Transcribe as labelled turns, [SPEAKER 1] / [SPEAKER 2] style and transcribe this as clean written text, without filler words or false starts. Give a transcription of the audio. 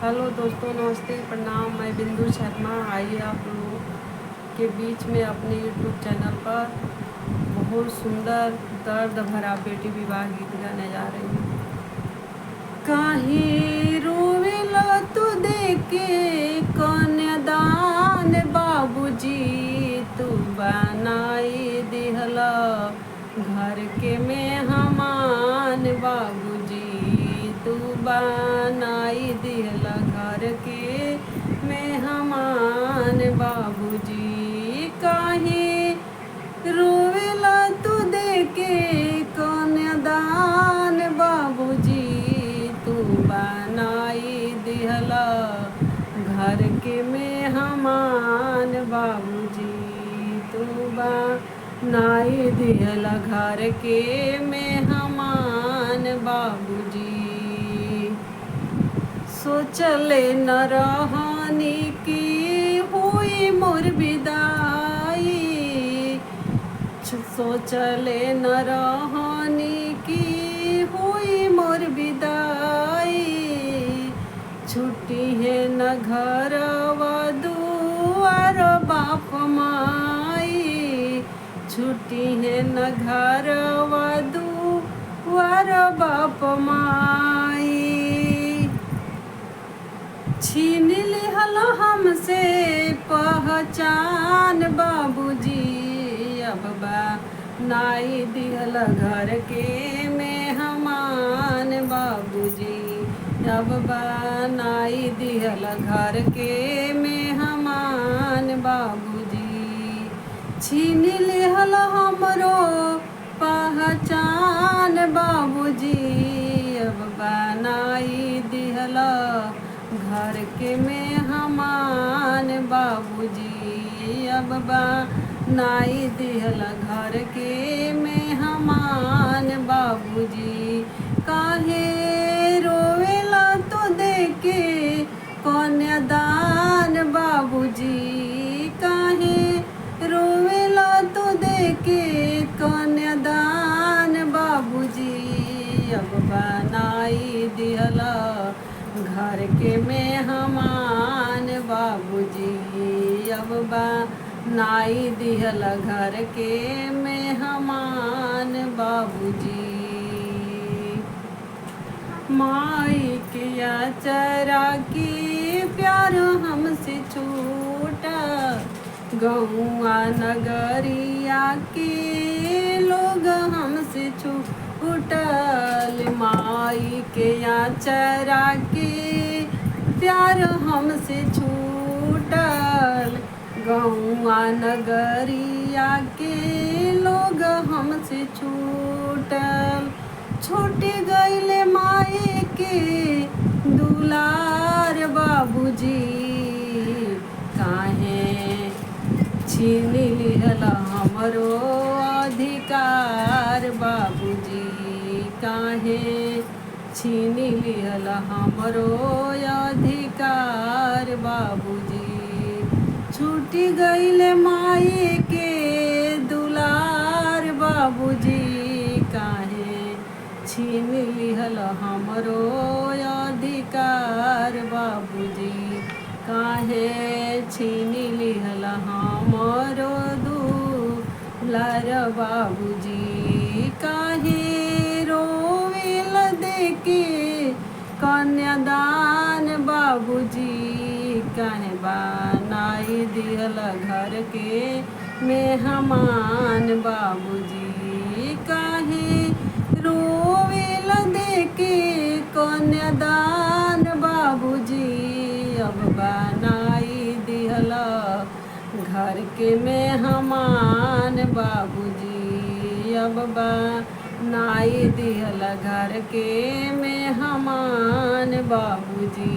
[SPEAKER 1] Hello दोस्तों, नमस्ते, प्रणाम। मैं बिंदु शर्मा आई आप लोगों के बीच में अपने यूट्यूब चैनल पर बहुत सुंदर दर्द भरा बेटी विवाह गीत गाने जा रही हूँ। काहे रोवेला तू देके कन्यादान बाबूजी, तू बनाई दिहला घर के मेहमान बाबूजी, तू बनाई दिहला घर के मेहमान बाबूजी। काहे रोवेला तू देके कन्यादान बाबूजी, तू बनाई दिहला घर के मेहमान बाबूजी, तू बनाई दिहला घर के मेहमान बाबूजी। सोचले न रहनी की हुई मोर विदाई, सोचले न रहनी की हुई मोर विदाई। छुट्टी है न घरवा दुआर बाप माई, छुट्टी है न घरवा दुआर बाप माई। छीन लिहल हमसे पहचान बाबूजी, अब बनाई दिहल घर के मेहमान बाबूजी, अब बनाई दिहल घर के मेहमान बाबूजी। छीन लिहल हमरो पहचान बाबूजी, अब बनाई दिहल घर के मेहमान बाबूजी, अब बनाई दिहल घर के मेहमान बाबूजी। काहे रोवेला तो देके कन्यादान बाबूजी, काहे रोवेला तो देके कन्यादान बाबूजी, अब बनाई दिहला घर के मेहमान बाबूजी, अब बनाई दिहल घर के मेहमान बाबूजी। माई के अचरा की प्यार हमसे छूटा, गौआ नगरिया के लोग हमसे छूटल। माई के अचरा के प्यार हमसे छूटल, गौआ नगरिया के लोग हमसे छूटल। छूट गईले माई के दुलार बाबूजी, काहे छीन लिहल हमरो अधिकार बाबूजी, काहे छीन लिहल हमरो अधिकार बाबूजी। छूट गईले माई के दुलार बाबूजी, काहे छीन लिहल हमरो अधिकार बाबूजी, काहे छीन लिहल हमरो दुलार बाबूजी। काहे रोवेल देके कन्यादान बाबूजी, काहे बनाई दिहल घर के मेहमान बाबूजी, काहे रोवेल देके कन्यादान बाबूजी, अब बनाई दिहल घर के मेहमान बाबूजी, अब बनाई दिहल घर के मेहमान बाबूजी।